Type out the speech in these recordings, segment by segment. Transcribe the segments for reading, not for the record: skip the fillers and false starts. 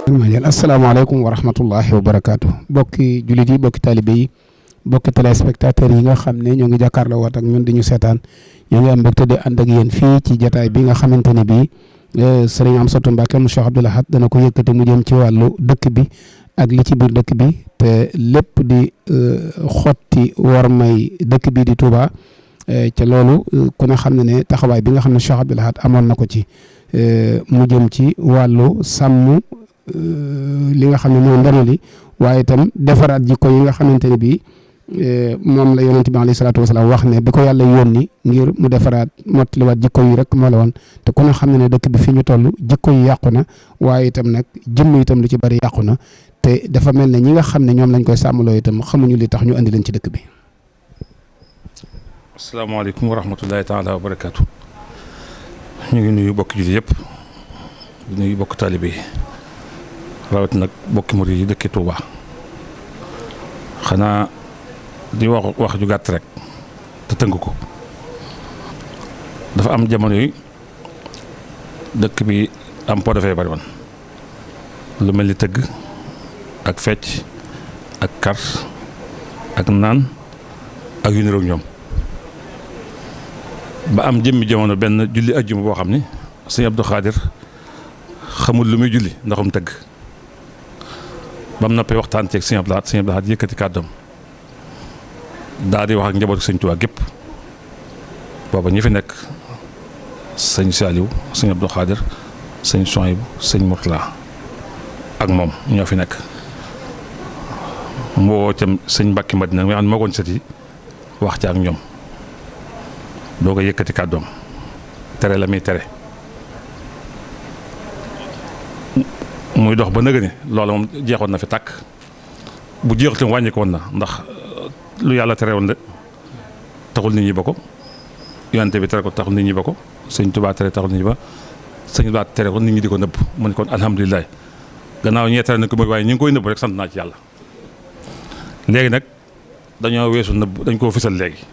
asalaamaaleykum wa rahmatullahi wa barakaatu bokki jullit yi bokki taalibe yi bokki téléspectateurs yi nga xam ne ñoo ngi jàkkaarloo waat ak ñun di ñu seetaan ñoo ngi am mbégte di ànd ak yéen fii ci jataay bi nga xamante ne bii sëriñ Amsatou Mbacke mu Cheikh Abdoul Ahad dana ko yëkkati mu jëm ci wàllu dëkk bi ak li ci biir dëkk bi te lépp di xotti war may dëkk bi di Touba ca loolu ku ne xam ne taxawaay bi nga xam ne Cheikh Abdoul Ahad amoon na ko ci mu jëm ci wàllu sàmm li nga xam ne mooy ndono li waaye itam defaraat jikko yi nga xamante ne bii moom la yonent bi alayhi salaatu wasalaam wax ne bi ko yàlla yónni ngir mu defaraat mottaliwaat jikko yi rek moo la woon te ku ne xam ne dëkk bi fi ñu toll jikko yi yàqu na waaye itam nag jëmm itam lu ci bari yàqu na te dafa mel ne ñi nga xam ne ñoom lañ koy sàmmaloo itam xamuñu li tax ñu andi leen ci dëkk bi. asalaamaaleykum wa rahmatullahi taala wa barakaatu. ñu ngi nuyu bokk jullit yëpp di nuyu bokk taalibe yi rawat nag bokki murid yi dëkki Touba xanaa di wax ju gàtt rek te tënk ko dafa am jamono yi dëkk bi am po dafay bari man lu mel ni tëgg ak fecc ak kar ak naan ak yu niroog ñoom ba am jëmmi jamono benn julli ajjuma boo xam ni sëñ Abdou Khadir xamul lu muy julli ndaxum tëgg ba mu noppee waxtaan ceeg sëñ Abdou Lahad yëkkati kàddoom daal di wax ak njabootu sëñ Tuubaa gépp booba ñi fi nekk sëñ Saliou sëñ Abdou Khadir sëñ Souhaïbou sëñ Mourtala ak moom ñoo fi nekk moo cam sëñ Mbàkke Madina nga xam ne moo koon sët yi wax ci ak ñoom doo ko yëkkati kàddoom tere la muy tere muy dox ba nëgë ni loolu moom jeexoon na fi tàkk bu jeexutam wàññi ko woon na ndax lu yàlla tere woon de taxul nit ñi ba ko yonante bi tere ko taxul nit ñi ba ko sëñ Tuubaa tere taxul nit ñi ba sëñ Tuubaa tere ko nit ñi di ko nëbb mu ne kon alhamdulilah gannaaw ñee tere na ko mooy waaye ñu ngi koy nëbb rek sant naa ci yàlla léegi nag dañoo weesu nëbb dañ koo fisal léegi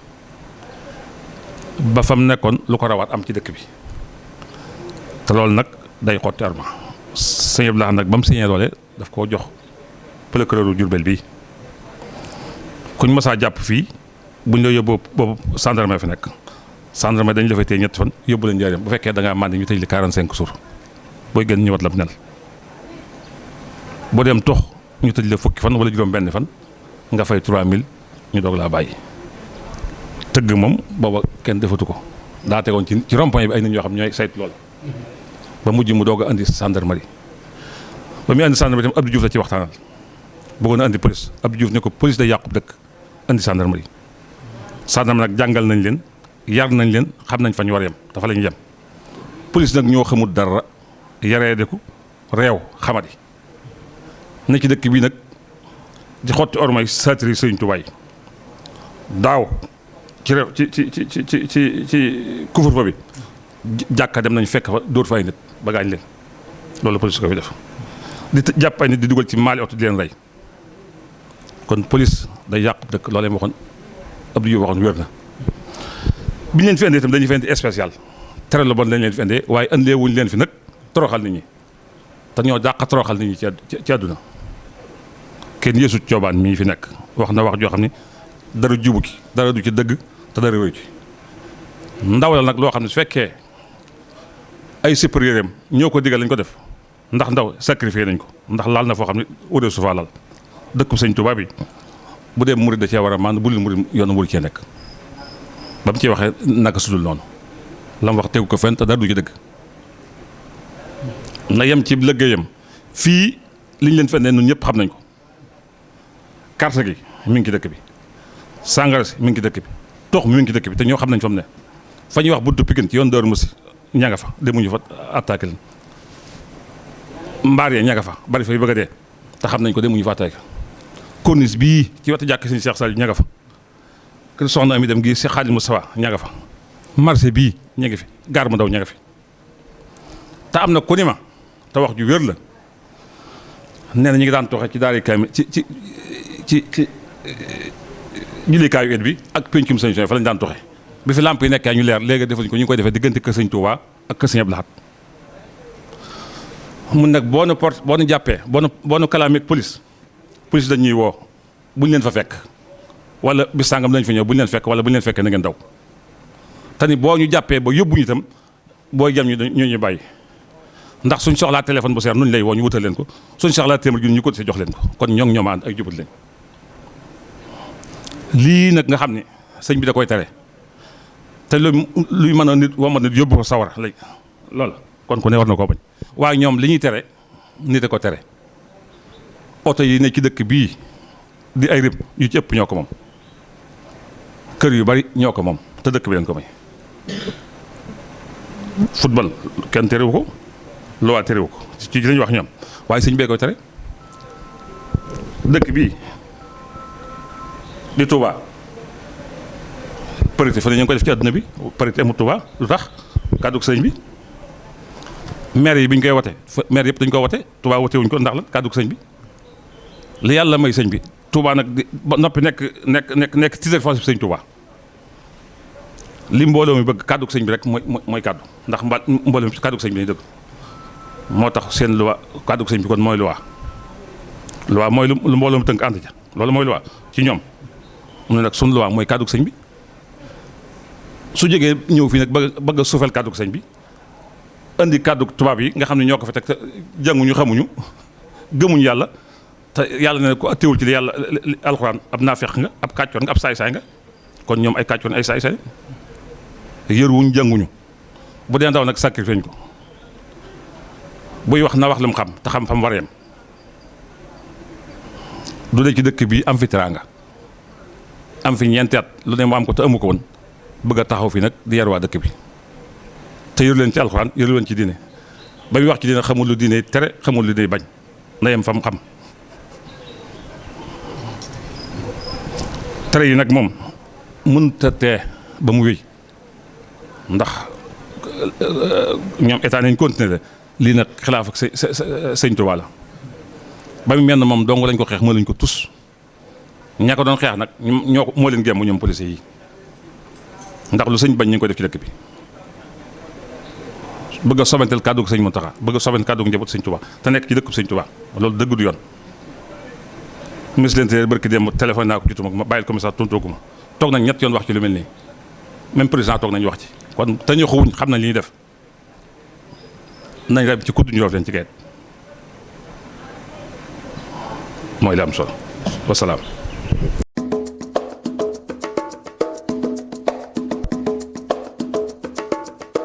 ba fam nekkoon lu ko rawaat am ci dëkk bi te loolu nag day xotti arma sëñ Abdou Lahad nag ba mu signé loole daf koo jox procureur Jurbel bii kuñ mësaa jàpp fii buñ la yóbboo boobu gendarme fi nekk gendarme dañ la fay téye ñetti fan yóbbu la njaareem bu fekkee da ngaa màndi ñu tëj li 45 jours booy gën ñëwaat la bu nel boo dem tox ñu tëj la fukki fan wala juróom benn fan nga fay 3000 ñu doog laa bàyyi tëgg moom booba kenn defatu ko daa tegoon ci rond-point bi ay nit ñoo xam ñooy saytu lool ba mujj mu doog a andi gendarmerie ba muy andi gendarmerie tam Abdou Diouf la ci waxtaanal bëggoon a andi police Abdou Diouf ne ko police day yàqub dëkk andi gendarmerie nag jàngal nañ leen yar nañ leen xam nañ fa ñu war a yem dafa la ñu yem police nag ñoo xamul dara yaree de ko réew xamadi ne ci dëkk bii nag di xotti ormay satiri Sëriñ Tuubaa yi daaw ci réew ci couvre-feu bi jàkka dem nañ fekk fa dóor fa ay nit ba gaañ leen loolu police ko fi def di jàpp ay nit di dugal ci maali oto di leen rey kon police day yàqu dëkk loolee ma waxoon Abdou Diouf waxoon wér na biñ leen fi indee itam dañuy fi indi spécial tere la bon lañ leen fi indee waaye indee wuñ leen fi nag toroxal nit ñi te ñoo dàq toroxal nit ñi ci àdduna kenn yéesut coobaan mii fi nekk wax na wax joo xam ne dara jubu ki dara du ci dëgg te dara wéy ci ndaw la nag loo xam ne su fekkee ay supérieur am ñoo ko digal lañ ko def ndax ndaw sacrifié nañ ko ndax laal na foo xam ne au su fa laal dëkku sëñ Tuubaa bi bu dee murid da cee war a maan bu dul murid yoonu murid cee nekk ba mu ciy waxee naka sudul noonu la mu wax tegu ko fenn te dara du ci dëgg na yem ci liggéeyam fii liñ leen fenn ñun ñëpp xam nañ ko carte gi mi ngi ci dëkk bi sàngara si mi ngi ci dëkk bi tox mi ngi ci dëkk bi te ñoo xam nañ fa mu ne fa ñuy wax buntu Pikine ci yoon Daaru Musi ña nga fa demuñu fa attaqué leen mbaar yee ña nga fa bari fa yu bëgg a dee te xam nañ ko demuñu fa attaqué corniche bii ci wetu jàkk sëñ Cheikh Saliou ña nga fa kër soxna Ami dem gi si Xaadim Moustapha ña nga fa marché bii ña ngi fi gaar mu ndaw ña nga fi te am na ku ni ma te wax ju wér la nee na ñu ngi daan toxe ci daari kaami ci jullikaayu et bi ak pencum sëñ fa lañu daan toxe bi fi lamp yi nekkee ñu leer léegi defuñ ko ñu ngi koy defee diggante kër sëñ Touba ak kër sëñ Abdou Lahad mun nag boo nu jàppee boo nu kalaamee police dañuy woo buñ leen fa fekk wala bis sàngam dañ fa ñëw buñ leen fekk wala buñ leen fekkee na ngeen daw te ni boo ñu jàppee ba yóbbuñu itam booy jam ñu bàyyi ndax suñ soxlaa téléphone bu seer nuñ lay woo ñu wutal leen ko suñ soxlaa téeméer junni ñu ko si jox leen ko kon ñoo ngi ñoom ànd ay jubut leen lii nag nga xam ne sëñ bi da koy tere te luy mën a nit woo nit yóbbu ko sawara lay loolu kon ku ne war na koo bañ waaye ñoom li ñuy tere nit a ko tere oto yi ne ci dëkk bii di ay rib yu ci ëpp ñoo ko moom kër yu bari ñoo ko moom te dëkk bi leen ko may football kenn terewu ko loi terewu ko ci lañu wax ñoom waaye sëñ bee koy tere dëkk bii di Touba parité fa ne ñu ngi koy def ci àdduna bi parité amul Touba lu tax kàddug sëñ bi maire yi bi ñu koy wote maire yëpp dañu ko wote Touba wote wuñ ko ndax la kàddug sëñ bi li yàlla may sëñ bi Touba nag di ba noppi nekk titre foncier sëñ Touba li mbooloo mi bëgg kàddug sëñ bi rek mooy kàddu ndax mbooloo mi kàddug sëñ bi lañu dëgg moo tax seen loi kàddug sëñ bi kon mooy loi mooy lu mbooloo mi tënk ànd ja loolu mooy loi ci ñoom mu ne nag sunu loi mooy kàddug sëñ bi su jógee ñëw fii nag bëgg a suufal kàddug sëñ bi indi kàddug tubaab yi nga xam ne ñoo ko fa teg te jànguñu xamuñu gëmuñu yàlla te yàlla ne ko attéwul ci li yàlla alxuraan ab naafeq nga ab kàccoor nga ab saay-saay nga kon ñoom ay kàccoor ay saay-saay yëruwuñ jànguñu bu dee ndaw nag sacrifice ko buy wax na wax lu mu xam te xam fa mu war a yem du dee ci dëkk bi am fi teraanga am fi ñeenti at lu ne mu am ko te amu ko woon bëgg a taxaw fi nag di yar waa dëkk bi te yëru leen ci alxuraan yëru leen ci diine ba muy wax ci diine xamul lu diine tere xamul lu diine bañ na yem fa mu xam tere yi nag moom mënut a tee ba mu wéy ndax ñoom état nañ continuer lii nag xilaaf ak sëñ Tuubaa la ba mu mel ne moom dong lañ ko xeex moo lañ ko tus ña ko doon xeex nag moo leen gémm ñoom policiers yi ndax lu sëñ bañ ñu ngi koy def ci dëkk bi bëgg a sobentel kàddu sëñ Muntaxa bëgg a sobent kàddu njaboot sëñ Tuubaa te nekk ci dëkk sëñ Tuubaa loolu dëgg du yoon ministre de l'Intérieur barki démb téléphone naa ko jotuma ko ma bàyyil commissaire tontoogu ma toog nañ ñett yoon wax ci lu mel nii même président toog nañu wax ci kon te ñu xuwuñ xam nañ li ñuy def nañ rek ci kudd ñu roof leen ci geet mooy li am solo wasalaam